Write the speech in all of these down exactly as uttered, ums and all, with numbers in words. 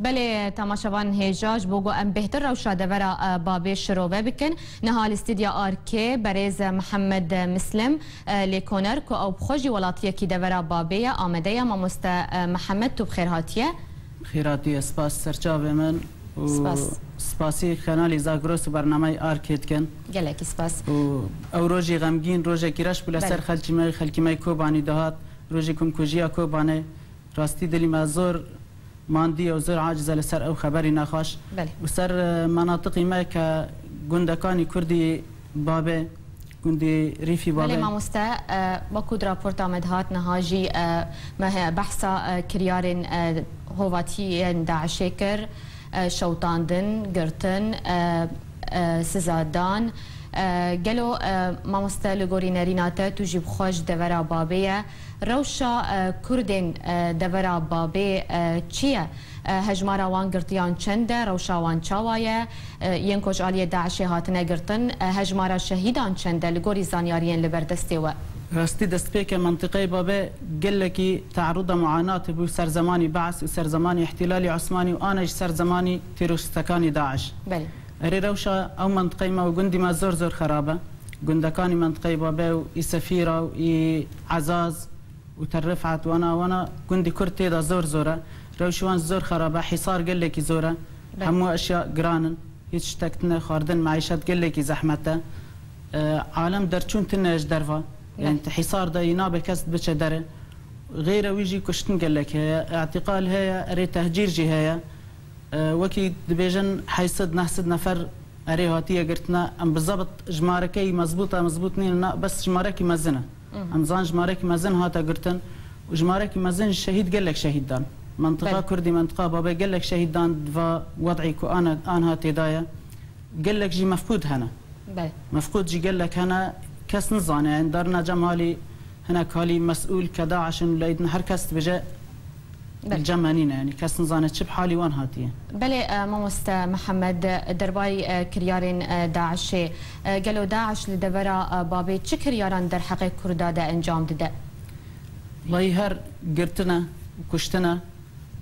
Belê, temaşevan hêja, ji bo ku em bêhtir rewşa devera, e, Babê şirove bikin, niha li stûdya Arkê berêz Mihemed Mislim, e, lêkoner ku ew bi xwe jî welatiyekî devera Babê ye, amade ye. Mamoste, e, Mihemed, tu bi xêr hatiye. Xêr hatiye, spas serçavê min û Spas. spasî kanalê Zagros û bernameyê Arkê dikin. Gelekî spas. Û ew rojî xemgîn, rojekî reş bû li ser Belê. xelkî me, xelkî me Kobanî dihat, rojî ku em kujiya Kobanê. Rastî dilî me zor mandiye û zor aciz e li ser ew xeberî nexweş. Belê. Û ser, e, menatiqî me ke gundekanî kurdî Babê, gundî Rîfî Belê Babê. mamoste, e, wekû di raporta me dihat niha jî, e, me he-, behsa, e, kiryarên, e, hovatiyên DAIŞê kir, e, şewitandin, girtin, e, e, sizadan. E, gelo, e, mamoste, li gorî nerîna te, tu jî bi xwe ji devera Babê ye. Rewşa, e, Kurdên, e, devera Babê, e, çi ye? E, hejmara wan girtiyan çend e? Rewşa wan çawa ye? E, yên ku ji aliyê DAIŞê hatine girtin, e, hejmara şehîdan çend e li gorî zanyariyên li ber destê we? Rastî destpêke mentiqeyê Babê gelekî teeruda muanatê bû ser zemanî Be'es û ser zemanî Îhtilalî Osmanî û ane jî ser zemanî terorîstekanî DAIŞ. Belê. Erê rewşa ew mentiqeyê me û gundî me zor zor xerab e. Gundekanî mentiqeyê Babê û î Sefîra û î Ezaz û Tel Rifat, wana, wana gundî Kurd tê de zor zor e. Rewşî wan zor xerab e, hîsar gelekî zor e. Be. Hemû eşya giran in. Hiç tiştek tine, xwardin, meîşet gelekî zehmet e. E, alem derçûn tine ji derva. Be. Yani hîsar de yî nabe kes biçe dere. Xêre wî jî kuştin gelek heye, îtîqal heye, erê tehcîr jî heye. E, wekî dibêjin heyt sed neh sed nefer erê hatiye girtine. Em bi zebt jimarekeyî mezbût e, mezbût nîne, na, bes jimarekî mezin e. Mhm. Em zan jimarekî mezin hate girtin û jimarekî mezin ji şehîd gelek şehîd dan. Mentiqa Belê. Kurdî, mentiqa Babê gelek şehîd dan di va wed'î ku an, anha têda ye. Gelek jî mefqûd hene. Belê. Mefqûd jî gelek hene, kes nizane. Yani darina cem halî hinek halî mes'ûl ke DAIŞ in lê din her kes dibêje Belê. cem me nîne. Yani kes nizane çi bi halî wan hatiye. Belê, e, mamoste Mihemed, derbarî, e, kiryarên, e, DAIŞê, e, gelo DAIŞ li devera, e, Babê çi kiryaran derheqê Kurda de encam dide? Wayî her girtine, kuştine,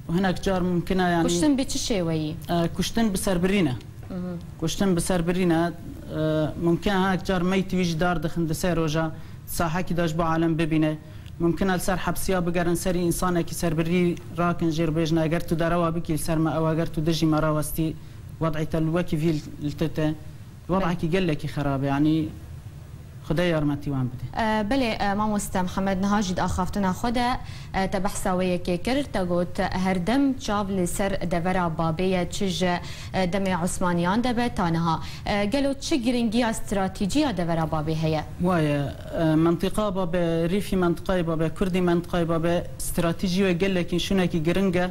û hinek car mumkin e, yani Kuştin bi çi şêweyî? E, kuştin bi serbirî ne. Mhm. Kuştin bi serbirî ne. E, mumkin e hinek car meytî wî jî dar dixin di sê roja, sahekî de ji bo alem bibîne. Mumkin e li ser hepsiya bigerin serî, însanekî serbirî rakin jê re bêjin, eger tu derewa bikî li ser me ew, eger tu dijî me rawestî, wed'î te li wekî vî li tu te. Wez'ekî Belê. gelekî xerab e, yanî Xwedê yarmetî wan bide. E, belê, e, mamoste Mihemed, niha jî di axaftina xwe de, e, te behsa wê yekê kir, te got, her dem çav li ser devera Babê ye, çi ji, e, demê Osmaniyan de be ta niha. E, gelo çi giringiya stratejî ya devera Babê heye? Waye, e, mentiqa Babê, rîfî mentiqayê Babê, kurdî mentiqayê Babê, stratejî wê gelekî şûnekî giring e.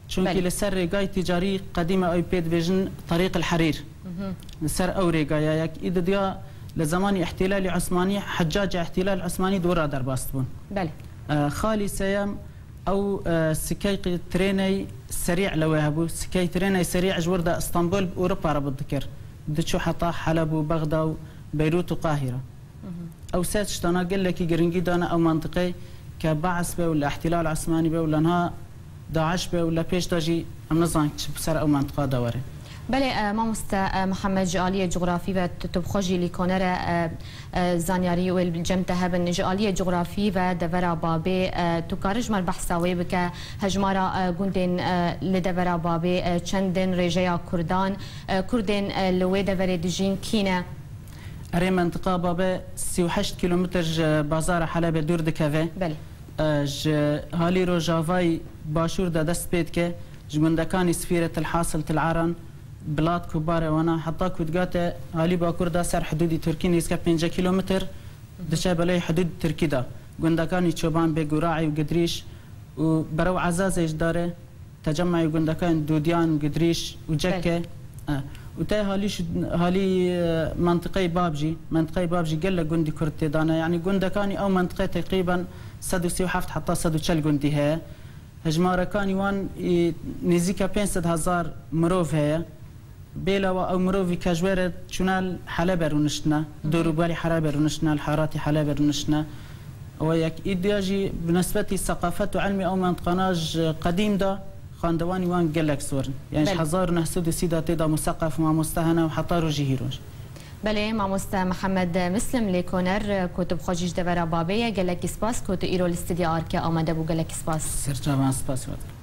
Çunkî Belê. li ser rêgayê ticarî qedîme ew pê dibêjin Terîq el Herîr. Mhm. Li ser ew rêgaya yek î didiya li zemanî îhtîlalî Osmanî, Heccac îhtîlal Osmanî di wira derbas dibûn. Belê. E, xalî seyem ew, e, sikey qi-, trêney serî li wê hebû. Sikey trêney serî ji wir de Stenbol bi Ewropa re bid dikir. Diçû heta Heleb û Bexda û Beyrût û Qahîre. Mhm. Ew sê tiştana gelekî giringî dane ew mentiqeyê ke Be'es be û li îhtîlal Osmanî be û li niha DAIŞ be û li pêş de jî em nizanin çi bi ser ew mentiqa de were. Belê, e, mamoste, e, Mihemed, ji aliyê cografî ve tu, tu bi xwe jî lîkoner e, e, e, zanyarî wê li cem te hebin. Ji aliyê cografî ve devera Babê, e, tu karî ji me re behsa wê bike, hejmara, e, gundên, e, li devera Babê, e, çend in, rêjeya kurdan, e, kurdên, e, li wê deverê dijîn kî ne? Erê, mentiqa Babê sî û heşt kîlometr ji bazara Helebê dûr dikeve. Belê. E, ji halî rojavayî başûr de dest pê dike, ji gundekanî Sfîret el Hasil, Til Aran, Bilat, Kubare wana, heta ku digate halî bakur de ser hidûdî Tirkî nêzîke pêncî kîlometr, diçe belê hidûd Tirkî de. Gundekanî Çoban Bê, Guraî û Gidrîş û berew Ezazê jî dare. Tecemeyê gundekên Dûdiyan, Gidrîş û Ceke. Belê. E, û te halî şu, halî, e, mentiqeyê Bab jî, mentiqeyê Bab jî gelek gundî Kurd tê dane. Yanî gundekanî ew mentiqe teqrîben sed û sî û heft heta sed û çel gundî heye. Hejmarekanî wan, e, nêzîke pênc sed hezar mirov heye. Bêlawa ew mirovî ke ji wê re çûne li Helebê rûniştine, Hı hı. dor û berî Helebê rûniştine, li haratî Helebê rûniştine. Ew yek îdiya jî bi nisbetî seqafet û ilmê ew mentiqana ji qedîm de Xwendevanî wan gelek zor in. Yani ji Belê. hezar û neh sed û sî de tê de museqef mamoste hene û heta rojî hîro jî. Belê, mamoste Mihemed Mislim Lêkoner, ku tu bi xwe jî ji devera Babê ye, gelekî spas ku tu îro li Stûdya Arke amade bû, gelekî spas. Serçavan spas we.